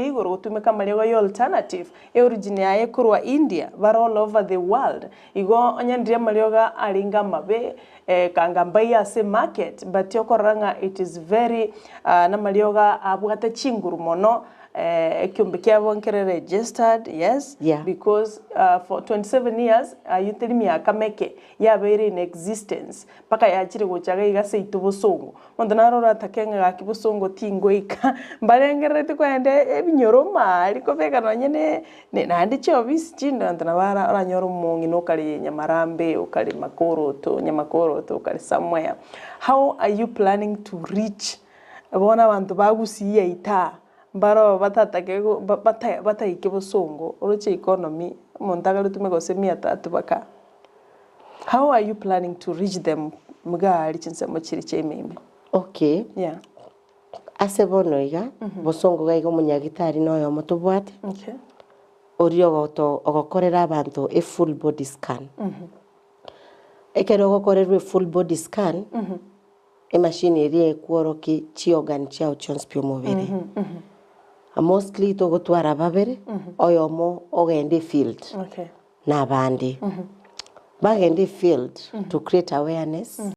ya igoro gotumeka amariogo ya alternative, eorigin yaye korwa India, bare all over the world. Igo onye ndiria amariogo arenge amabe, kanga mbai ase emarket, but okorora ng'a it is very namariogo abwate chinguru mono, ekiombe kiabo nkere registered, yes, Yeah. because for 27 years ayio teri miaka meke yabeire in existence, mpaka yachire gocha iga iga seito bosongo. Omonto naro oratake ng'a gaki bosongo tingoika, mbarengerereti kogenda ebinyoro maari kobeka nonye ne ne naende chiofisi chinde abanto nabo ara oranyore omong'ina okare nyamarambe, okare makoroto, nyamakoroto, okare somewhere. How are you planning to reach bono abanto ba gusii yaito aa, mbaro batatake go ba bata bataike bosongo, oroche economy, omonto agare otume gose mia tatu baka. How are you planning to reach them iga aria chinsemo chiria chia ime ime? Okay, Yeah. ase bono iga, bosongo iga iga omonyagitari na oyomo tobwate, Okay. oria ogoto ogokorera abanto e full body scan. Ekero ogokorerwa e full body scan, emachine eria ekworokia chiorgan chiao chionsi pi omobere. Mostly togotwara babere, oyomo ogenda efield. Okay. Na abande bagende efield to create awareness.